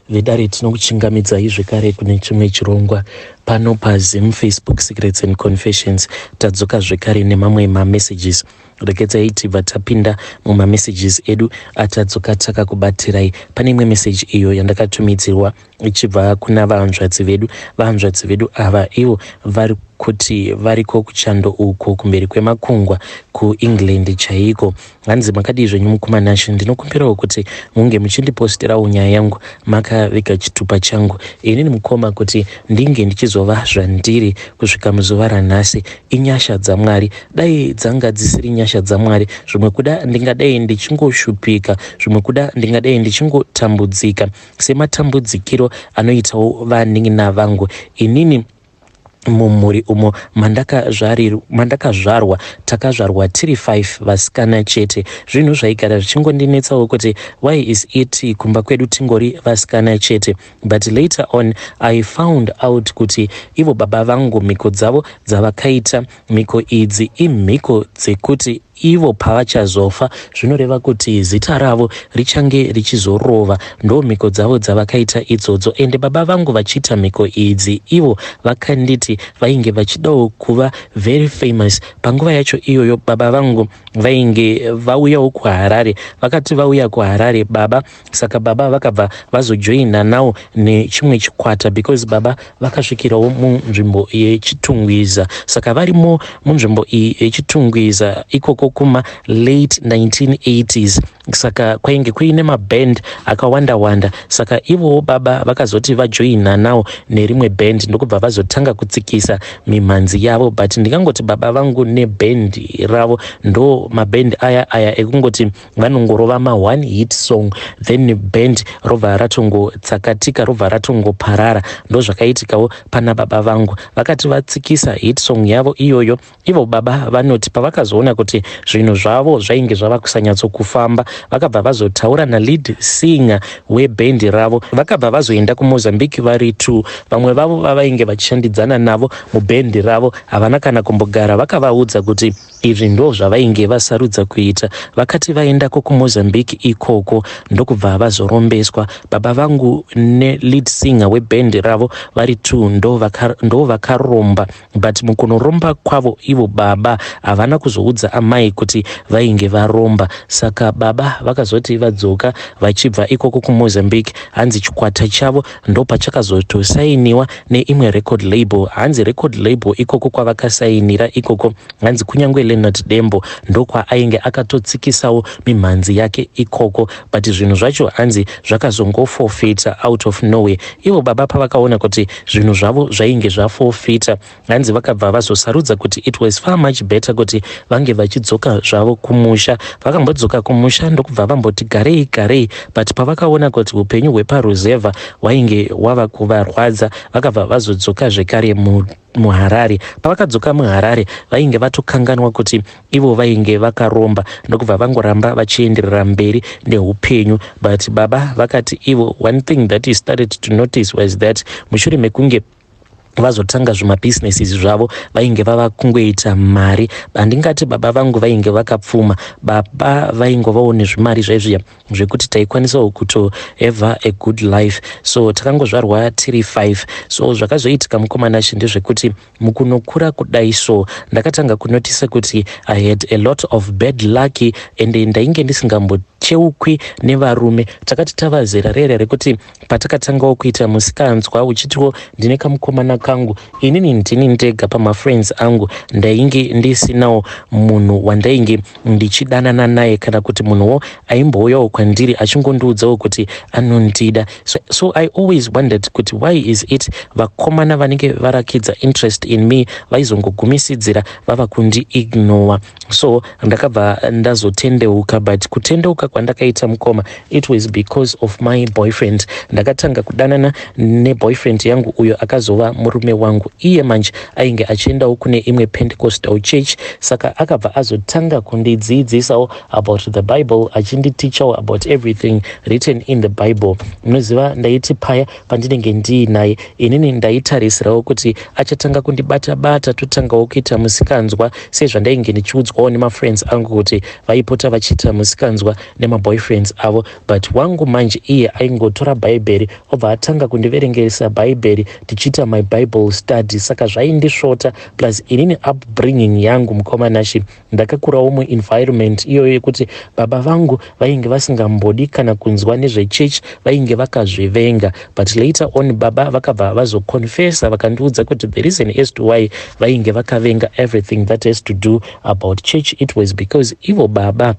Vedare, tinokuchingamidzai zvekare kune chimwe chirongwa pano paZim Facebook Secrets and Confessions. Tadzoka zvekare nemamwe mamessages. Regedzai tibva tapinda mumamessages edu atadzoka takakubatirai. Pane imwe message iyo yandakatumidzirwa ichibva kuna vahanzvadzi vedu. Vahanzvadzi vedu ava ivo vari kuti variko kuchando uko kumberi kwemakungwa, kuEngland chaiko. Hanzi, "Makadii zvenyu, mukoma Nashe? Ndinokumbirawo kuti munge muchindipostirawo nyaya yangu makaviga chitupa changu. Inini, mukoma, kuti ndinge ndichizova zvandiri kusvika muzuva ranhasi inyasha dzaMwari. Dai dzanga dzisiri nyasha dzaMwari, zvimwe kuda ndingadai ndichingoshupika, zvimwe kuda ndingadai ndichingotambudzika sematambudzikiro anoitawo vanin'ina vangu. Inini mumhuri umo mandakazvarwa, takazvarwa tiri 5 vasikana chete. Zvinhu zvaigara zvichingondinetsawo kuti why is it kumba kwedu tingori vasikana chete? But later on I found out kuti ivo baba vangu, mhiko dzavo dzavakaita, mhiko idzi imhiko dzekuti ivo pavachazofa, zvinoreva kuti zita ravo richange richizorova. Ndo mhiko dzavo dzavakaita idzodzo. Ende baba vangu vachiita mhiko idzi, ivo vakanditi vainge vachidawo kuva very famous. Panguva yacho iyoyo baba vangu vainge vauyawo kuHarare. Vakati vauya kuHarare baba, saka baba vakabva vazojoina nawo nechimwe chikwata, because baba vakasvikirawo munzvimbo yeChitungwiza. Saka varimo munzvimbo iyi yeChitungwiza ikoko kuma late 1980s, saka kwainge kuine maband akawanda wanda. Saka ivowo baba vakazoti vajoina nawo nerimwe band, ndokubva vazotanga kutsikisa mimhanzi yavo. But ndingangoti baba vangu neband ravo ndo maband aya aya ekungoti vanongorova ma1 hit song, then band robva ratongotsakatika, robva ratongoparara. Ndo zvakaitikawo pana baba vangu. Vakati vatsikisa hit song yavo iyoyo, ivo baba vanoti pavakazoona kuti zvinhu zvavo zvainge zvava kusanyatsokufamba, vakabva vazotaura nalead singer webhendi ravo. Vakabva vazoenda kuMozambique vari two. Vamwe vavo vavainge vachishandidzana navo mubhendi ravo havana kana kumbogara vakavaudza kuti izvi ndo zvavainge vasarudza kuita. Vakati vaendako kuMozambique ikoko, ndokubva vazorombeswa. Baba vangu nelead singer webhendi ravo vari two ndo vakaromba. But mukunoromba kwavo, ivo baba havana kuzoudza amai kuti vainge varomba. Saka baba vakazoti vadzoka vachibva ikoko kuMozambique, hanzi chikwata chavo ndopachakazotosainiwa neimwe record label. Hanzi record label ikoko kwavakasainira ikoko, hanzi kunyange Leonard Dembo ndokwaainge akatotsikisawo mimhanzi yake ikoko. But zvinhu zvacho hanzi zvakazongofofita out of nowhere. Ivo baba pavakaona kuti zvinhu zvavo zvainge zvafofita, hanzi vakabva vazosarudza kuti it was far much better kuti vange vachidzoka zvavo kumusha. Vakambodzoka kumusha, ndokubva vamboti garei garei, but pavakaona kuti upenyu hweparuzevha hwainge hwava kuvarwadza, vakabva vazodzoka zvekare muHarare. Pavakadzoka muHarare, vainge vatokanganwa kuti ivo vainge vakaromba, ndokubva vangoramba vachienderera mberi neupenyu. But baba vakati ivo one thing that he started to notice was that mushure mekunge vazotanga zvimabhizinesi zvavo, vainge vava kungoita mari. Handingati baba vangu vainge vakapfuma. Baba vaingovawo nezvimari zvaizviya zvekuti taikwanisawo kutohave a good life. So takangozvarwa tiri 5. So zvakazoitika, mukoma Nashe, ndezvekuti mukunokura kudai, so ndakatanga kunotisa kuti I had a lot of bad luck, ende ndainge ndisingambocheukwi nevarume. Takati tava zera rere rekuti patakatangawo kuita musikanzwa, uchitiwo ndine kamukomana kangu, inini ndini ndega pamafriends angu ndainge ndisinawo munhu wandainge ndichidanana naye, kana kuti munhuwo aimbouyawo kwandiri achingondiudzawo kuti anondida. So I always wondered kuti why is it vakomana vanenge varakidza interest in me vaizongogumisidzira vava kundiignora. So ndakabva ndazotendeuka. But kutendeuka kwandakaita, mukoma, it was because of my boyfriend. Ndakatanga kudanana neboyfriend yangu uyo akazova murume. nemurume wangu. Iye manje ainge achiendawo kune imwe Pentecostal church, saka akabva azotanga kundidzidzisawo about the Bible, achinditichawo about everything written in the Bible. Unoziva, ndaiti paya pandinenge ndiinaye, inini ndaitarisirawo kuti achatanga kundibata bata, totangawo kuita musikanzwa sezvandainge ndichiudzwawo nemafriends angu kuti vaipota vachiita musikanzwa nemaboyfriends avo. But wangu manje iye aingotora Bhaibheri, obva atanga kundiverengesa Bhaibheri, tichiita my Bible study. Saka zvaindisvota. Plus inini upbringing yangu, mukoma Nashi, ndakakurawo muenvironment iyoyo yekuti baba vangu vainge vasingambodi kana kunzwa nezvechurch, vainge vakazvivenga. But later on baba vakabva vazoconfessa, vakandiudza kuti the reason as to why vainge vakavenga everything that has to do about church, it was because ivo baba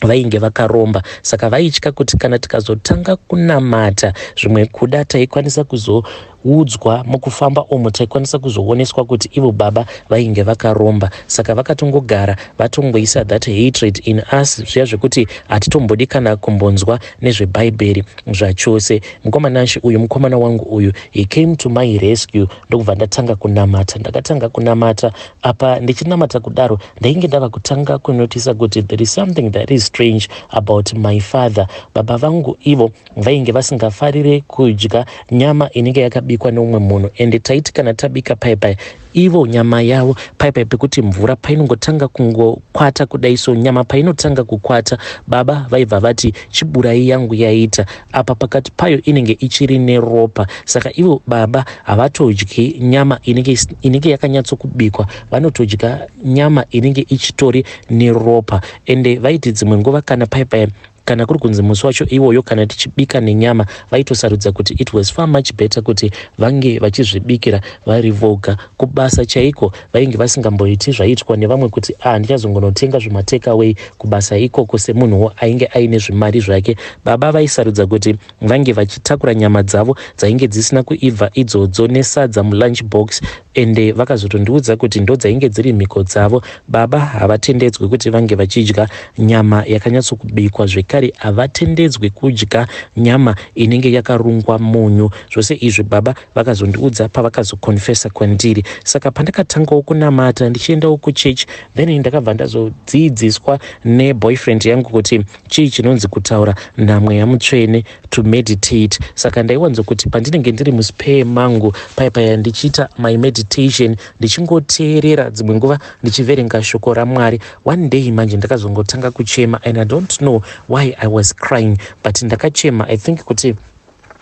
vainge vakaromba. Saka vaitya kuti kana tikazotanga kunamata, zvimwe kuda taikwanisa kuzoudzwa mukufamba umu, taikwanisa kuzooneswa kuti ivo baba vainge vakaromba. Saka vakatongogara vatongoisa that hatred in us, zviya zvekuti hatitombodi kana kumbonzwa nezvebhaibheri zvachose. Mukoma Nashi, uyu mukomana wangu uyu, he came to my rescue, ndokubva ndatanga kunamata. Ndakatanga kunamata. Apa ndichinamata kudaro, ndainge ndava kutanga kunotisa kuti there is something that is strange about my father. Baba vangu ivo vainge vasingafarire kudya nyama inenge yakabikwa neumwe munhu. Ende taiti kana tabika paipai, ivo nyama yavo paipai pekuti mvura painongotanga kungokwata kudai so, nyama painotanga kukwata, baba vaibva vati, "Chiburai, yangu yaita." Apa pakati payo inenge ichiri neropa. Saka ivo baba havatodyi nyama inenge yakanyatsokubikwa, vanotodya nyama inenge ichitori neropa. Ende vaiti dzimwe nguva kana paipai, kana kuri kunzi musi wacho iwoyo kana tichibika nenyama, vaitosarudza kuti it was far much better kuti vange vachizvibikira vari voga. Kubasa chaiko vainge vasingamboiti zvaiitwa nevamwe kuti a ah, ndichazongonotenga zvimatakeaway kubasa ikoko. Semunhuwo ainge aine zvimari zvake, baba vaisarudza kuti vange vachitakura nyama dzavo dzainge dzisina kuibva idzodzo nesadza mulunch box. Ende vakazotondiudza kuti ndo dzainge dziri mhiko dzavo. Baba havatendedzwi kuti vange vachidya nyama yakanyatsokubikwa, zvekare havatendedzwi kudya nyama inenge yakarungwa munyu. Zvose izvi baba vakazondiudza pavakazokonfesa kwandiri. Saka pandakatangawo kunamata, ndichiendawo kuchechi, then ndakabva ndazodzidziswa neboyfriend yangu kuti chii chinonzi kutaura namweya mutsvene, to meditate. Saka ndaiwanzokuti pandinenge ndiri muspare mangu paipaya, ndichiita my meditation, ndichingoteerera, dzimwe nguva ndichiverenga shoko raMwari. One day manje ndakazongotanga kuchema, and I don't know why I was crying, but ndakachema. I think kuti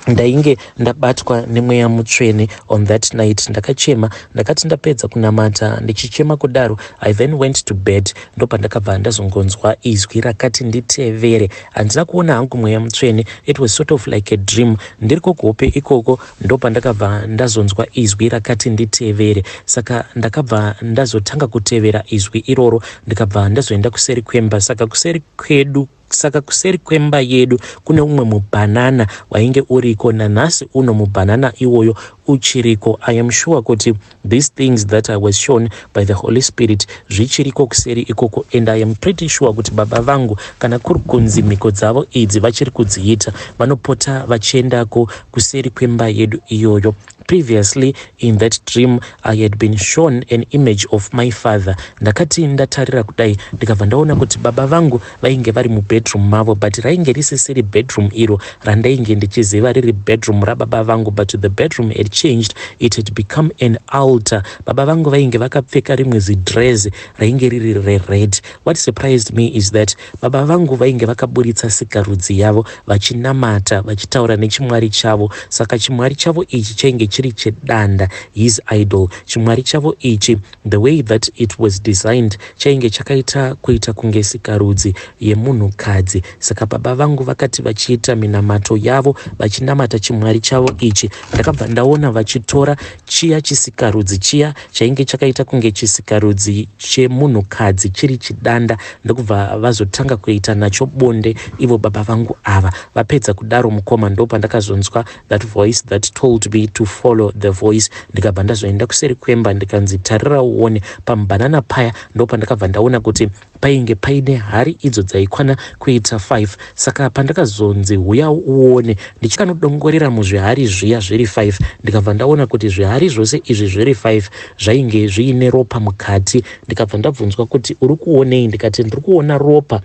ndainge ndabatwa nemweya mutsvene on that night. Ndakachema. Ndakati ndapedza kunamata ndichichema kudaro, I then went to bed. Ndopandakabva ndazongonzwa izwi rakati nditevere. Handina kuona hangu mweya mutsvene, it was sort of like a dream. Ndiri kuhope ikoko, ndopandakabva ndazonzwa izwi rakati nditevere. Saka ndakabva ndazotanga kutevera izwi iroro, ndikabva ndazoenda kuseri kwemba. Saka kuseri kwedu, saka kuseri kwemba yedu kune umwe mubhanana wainge uriko. Nanhasi uno mubhanana iwoyo uchiriko. I am sure kuti these things that I was shown by the Holy Spirit zvichiriko kuseri ikoko. And I am pretty sure kuti baba vangu, kana kuri kunzi mhiko dzavo idzi vachiri kudziita, vanopota vachiendako kuseri kwemba yedu iyoyo. Previously in that dream, I had been shown an image of my father. Ndakati ndatarira kudai, ndikabva ndaona kuti baba vangu vainge vari mubedroom mavo, but rainge risisiri bedroom iro randainge ndichiziva riri bedroom rababa vangu, but the bedroom had changed, it had become an altar. Baba vangu vainge vakapfeka rimwe zidress rainge riri rered. What surprised me is that baba vangu vainge vakaburitsa sikarudzi yavo, vachinamata, vachitaura nechimwari chavo. Saka chimwari chavo ichi chainge chiri chedanda, his idol. Chimwari chavo ichi, the way that it was designed, chainge chakaita kuita kunge sikarudzi yemunhukadzi. Saka baba vangu vakati vachiita minamato yavo, vachinamata chimwari chavo ichi, ndakabva ndaona vachitora chiya chisikarudzi chiya chainge chakaita kunge chisikarudzi chemunhukadzi, chiri chidanda, ndokubva vazotanga kuita nacho bonde ivo baba vangu ava. Vapedza kudaro, mukoma, ndo pandakazonzwa that voice that told me to follow. Follow the voice. Ndikabva ndazoenda kuseri kwemba, ndikanzi, "Tarira uone pamubhanana paya." Ndopandakabva ndaona kuti painge paine hari idzo dzaikwana kuita 5. Saka pandakazonzi, "Huya uone," ndichikanodongorera muzvihari zviya zviri 5, ndikabva ndaona kuti zvihari zvose izvi zviri 5 zvainge zviine ropa mukati. Ndikabva ndabvunzwa kuti, "Uri kuonei?" Ndikati, "Ndiri kuona ropa."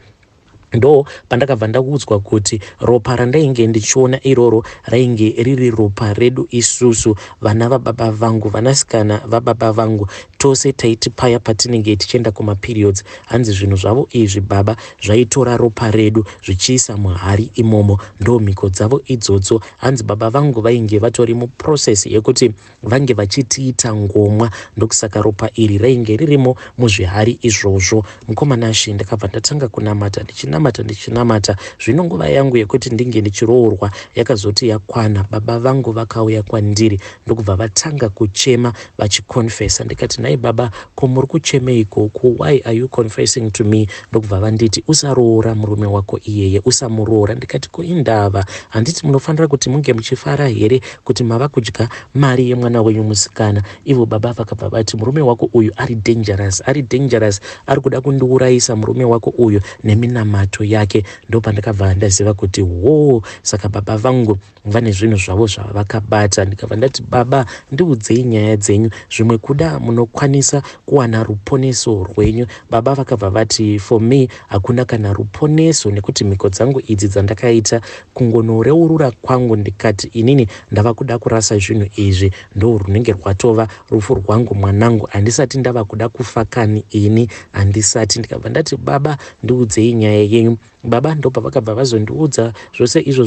Ndo pandakabva ndakuudzwa kuti ropa randainge ndichiona iroro rainge riri ropa redu isusu vana vababa vangu, vanasikana vababa vangu tose. Taiti paya patinenge tichienda kumaperiods, hanzi zvinhu zvavo izvi baba zvaitora ropa redu zvichiisa muhari imomo. Ndo mhiko dzavo idzodzo. Hanzi baba vangu vainge vatori muprocess yekuti vange vachitiita ngomwa, ndokusaka ropa iri rainge ririmo muzvihari izvozvo. Mukoma Nashe, ndakabva ndatanga kunamata, ndichinamata, ndichinamata. Zvino nguva yangu yekuti ndinge ndichiroorwa yakazoti yakwana, baba vangu vakauya kwandiri, ndokubva vatanga kuchema vachiconfessa. Ndikati, "Nhai baba, ko muri kuchemeiko? Ko why are you confessing to me?" Ndokubva vanditi, "Usaroora murume wako iyeye, usamuroora." Ndikati, "Ko indava? Handiti munofanira kuti munge muchifara here kuti mava kudya mari yemwana wenyu musikana?" Ivo baba vakabva vati, "Murume wako uyu ari dangerous, ari dangerous, ari kuda kundiurayisa murume wako uyu neminamato yake." Ndopandakabva ndaziva kuti wo, saka baba vangu vane zvinhu zvavo zvavakabata. Ndikabva ndati, "Baba, ndiudzei nyaya dzenyu, zvimwe kuda munokwanisa kuwana ruponeso rwenyu." Baba vakabva vati, "For me hakuna kana ruponeso, nekuti mhiko dzangu idzi dzandakaita, kungonoreurura kwangu ndikati inini ndava kuda kurasa zvinhu izvi, ndo runenge rwatova rufu rwangu. Mwanangu, handisati ndava kuda kufa kani ini, handisati." Ndikabva ndati, "Baba, ndiudzei nyaya yenyu." Baba ndopavakabva vazondiudza zvose izvo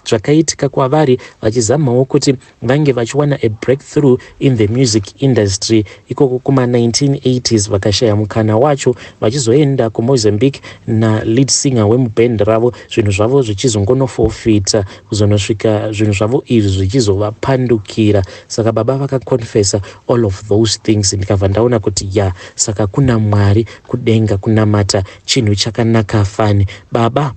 zvakaitika kwavari, vachizamawo kuti vange vachiwana a breakthrough in the music industry ikoko kuma1980s, vakashaya mukana wacho, vachizoenda kuMozambique nalead singer wemuband ravo, zvinhu zvavo zvichizongonofofita, kuzonosvika zvinhu zvavo izvi zvichizovapandukira. Saka baba vakaconfessa all of those things. Ndikabva ndaona kuti ya, saka kuna Mwari kudenga, kunamata chinhu chakanaka fani. Baba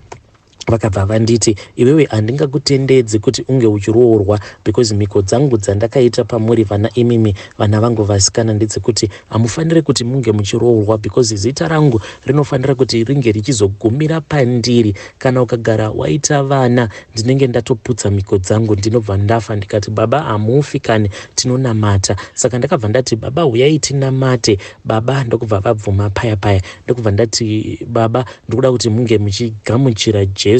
vakabva vanditi, "Iwewe handingakutendedzi kuti unge uchiroorwa, because mhiko dzangu dzandakaita pamuri vana imimi, vana vangu vasikana, ndedzekuti hamufaniri kuti munge muchiroorwa, because zita rangu rinofanira kuti ringe richizogumira pandiri. Kana ukagara waita vana, ndinenge ndatoputsa mhiko dzangu, ndinobva ndafa." Ndikati, "Baba, hamufi kani, tinonamata." Saka ndakabva ndati, "Baba, uyai tinamate." Baba ndokubva vabvuma paya paya. Ndokubva ndati, "Baba, ndikuda kuti munge muchigamuchira Jesu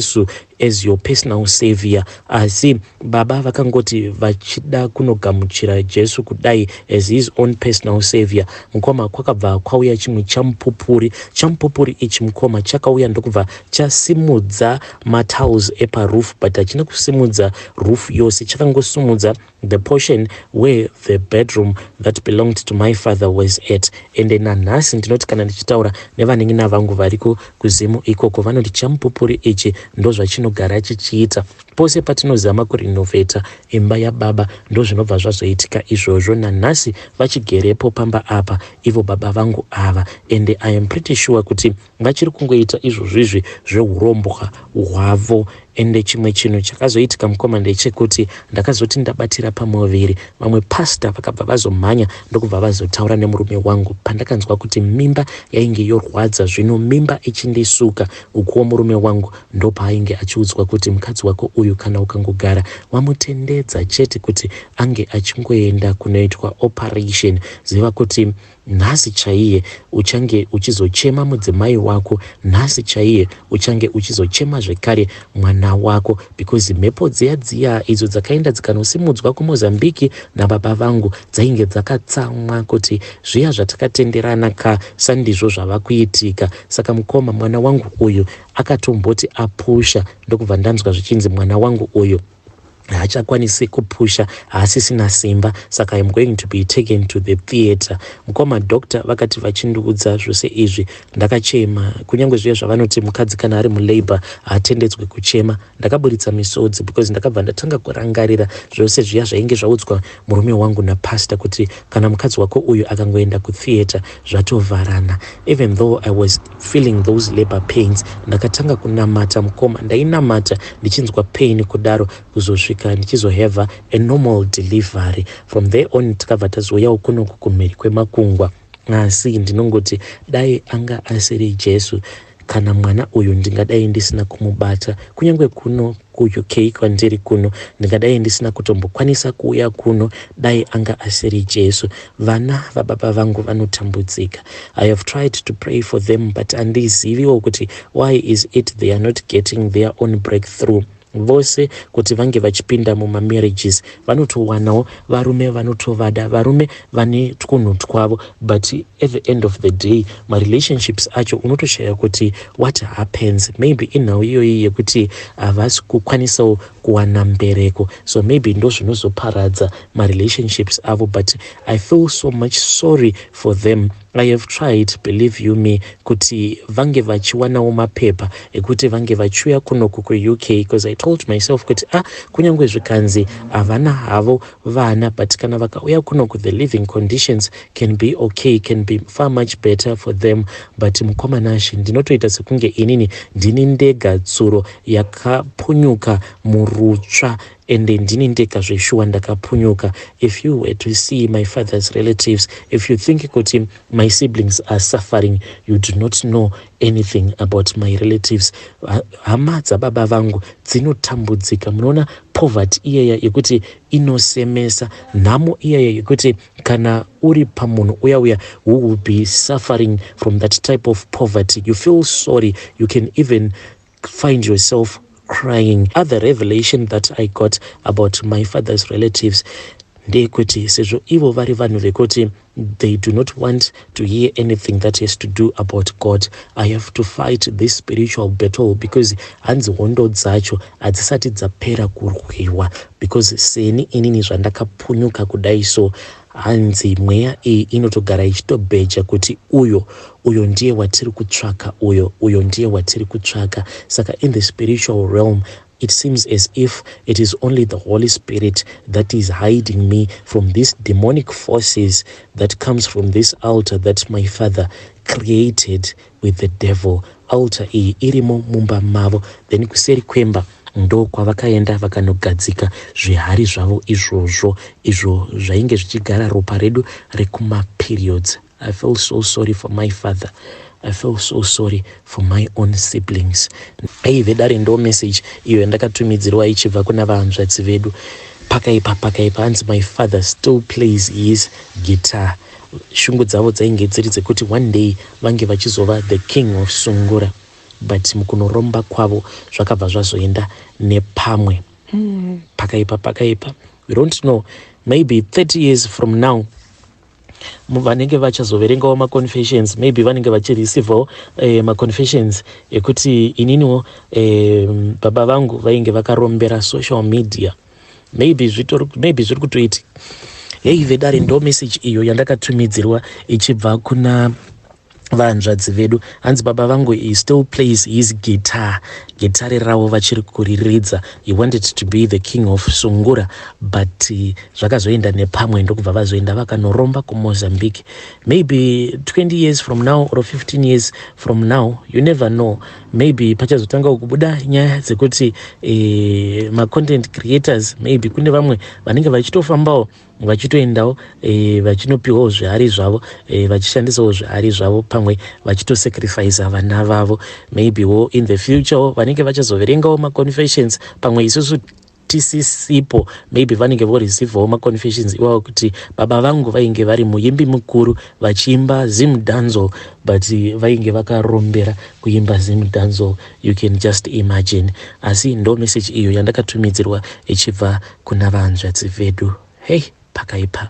as your personal savior." Asi baba vakangoti vachida kunogamuchira Jesu kudai as his own personal savior, mukoma, kwakabva kwauya chimwe chamupupuri. Chamupupuri ichi, mukoma, chakauya ndokubva chasimudza matiles eparoof, but hachina kusimudza roof yose, chakangosimudza the portion where the bedroom that belonged to my father was at. Ende nanhasi ndinoti kana ndichitaura nevanin'ina vangu variko kuzimu ikoko, vanoti chamupupuri ichi ndo zvachinogara chichiita. Pose patinozama kurenovheta imba yababa, ndo zvinobva zvazoitika izvozvo. Nanhasi vachigerepo pamba apa ivo baba vangu ava, ende I am pretty sure kuti vachiri kungoita izvozvizvi zveurombwa hwavo. Ende chimwe chinhu chakazoitika, mukoma, ndechekuti ndakazoti ndabatira pamuviri, vamwe pasta vakabva vazomhanya, ndokubva vazotaura nemurume wangu. Pandakanzwa kuti mimba yainge yorwadza, zvino mimba ichindisuka, ukuwo murume wangu ndopaainge achiudzwa kuti, "Mukadzi wako uyu, kana ukangogara wamutendedza chete kuti ange achingoenda kunoitwa operation, ziva kuti nhasi chaiye uchange uchizochema mudzimai wako, nhasi chaiye uchange uchizochema zvekare mwana wako, because mhepo dziya dziya idzo dzakaenda dzikanosimudzwa kuMozambiki nababa vangu dzainge dzakatsamwa kuti zviya zvatakatenderana ka sandizvo zvava kuitika." Saka mukoma, mwana wangu uyu akatomboti apusha, ndokubva ndanzwa zvichinzi mwana wangu uyu haachakwanisi kupusha, haasisina simba, saka im going to be taken to the theatre. Mukoma, doctor vakati vachindiudza zvose izvi, ndakachema. Kunyange zviya zvavanoti mukadzi kana ari mulabour haatendedzwe kuchema, ndakaburitsa misodzi, because ndakabva ndatanga kurangarira zvose zviya zvainge zvaudzwa murume wangu napasta, kuti kana mukadzi wako uyu akangoenda kutheatre, zvatovharana. Even though I was feeling those labor pains, ndakatanga kunamata. Mukoma, ndainamata ndichinzwa pain kudaro, kuzosvika Kusvika ndichizohave a normal delivery. From there on takabva tazouyawo kunoku kumhiri kwemakungwa. Asi ndinongoti dai anga asiri Jesu, kana mwana uyu ndingadai ndisina kumubata. Kunyange kuno kuUK kwandiri kuno, ndingadai ndisina kutombokwanisa kuuya kuno dai anga asiri Jesu. Vana vababa vangu vanotambudzika. I have tried to pray for them, but handiziviwo kuti why is it they are not getting their own breakthrough. Vose kuti vange vachipinda mumamarriages, vanotowanawo varume vanotovada, varume vane twunhu twavo, but at the end of the day marelationships acho unotoshaya kuti what happens. Maybe inhau iyoyi yekuti havasi kukwanisawo kuwana mbereko, so maybe ndo zvinozoparadza marelationships avo. But I feel so much sorry for them. I have tried, believe you me, kuti vange vachiwanawo mapepa ekuti vange vachiuya kunoku kuUK, because I told myself kuti, ah, kunyange zvikanzi havana havo vana, but kana vakauya kunoku, the living conditions can be okay, can be far much better for them. But mukoma Nashe, ndinotoita sekunge inini ndini ndega tsuro yakapunyuka murutsva, ende ndini ndega zveshuwa ndakapunyuka. If you were to see my father's relatives, if you think kuti my siblings are suffering, you do not know anything about my relatives. Hama dzababa vangu dzinotambudzika. Munoona poverty iyaya yekuti inosemesa, nhamo iyaya yekuti kana uri pamunhu uya uya who will be suffering from that type of poverty, you feel sorry, you can even find yourself crying. Other revelation that I got about my father's relatives ndeyekuti sezvo ivo vari vanhu vekuti they do not want to hear anything that has to do about God, I have to fight this spiritual battle, because hanzi hondo dzacho hadzisati dzapera kurwiwa, because seni inini zvandakapunyuka kudai, so hanzi mweya iyi inotogara ichitobheja kuti uyo uyo ndiye watiri kutsvaka, uyo uyo ndiye watiri kutsvaka. Saka in the spiritual realm, it seems as if it is only the Holy Spirit that is hiding me from these demonic forces that comes from this altar that my father created with the devil. Altar iyi irimo mumba mavo, then kuseri kwemba ndo kwavakaenda vakanogadzika zvihari zvavo izvozvo, izvo zvainge zvichigara ropa redu rekumaperiods. I feel so sorry for my father. I feel so sorry for my own siblings. Ei vedare, ndo message iyo yandakatumidzirwa ichibva kuna vahanzvadzi vedu. Pakaipa, pakaipa. Hanzi my father still plays his guitar. Shungu dzavo dzainge dziri dzekuti one day vange vachizova the king of sungura, but mukunoromba kwavo zvakabva zvazoenda nepamwe. Pakaipa, pakaipa. We don't know, maybe 30 years from now vanenge vachazoverengawo maconfessions, maybe vanenge vachireceivawo maconfessions ekuti ininiwo baba vangu vainge vakarombera social media. Maybe zviri kutoiti. Hei vedare, ndo message iyo yandakatumidzirwa ichibva kuna vanzvadzi vedu. Hanzi baba vangu, he still plays his guitar, gitare ravo vachiri kuriridza. He wanted to be the king of sungura, but zvakazoenda nepamwe, ndokubva vazoenda vakanoromba kuMozambique. Maybe 20 years from now or 15 years from now, you never know, maybe pachazotanga kubuda nyaya dzekuti macontent creators, maybe kune vamwe vanenge vachitofambawo vachitoendawo vachinopiwawo zvihari zvavo, vachishandisawo zvihari zvavo, pamwe vachitosacrifica vana vavo. Maybe wo in the future vanenge vachazoverengawo maconfessions, pamwe isusu tisisipo, maybe vanenge voreceivawo maconfessions iwawo kuti baba vangu vainge vari muimbi mukuru vachiimba Zimdancehall, but vainge vakarombera kuimba Zimdancehall. You can just imagine. Asi ndo message iyo yandakatumidzirwa ichibva kuna vanzvadzi vedu. Hei, pakaipa.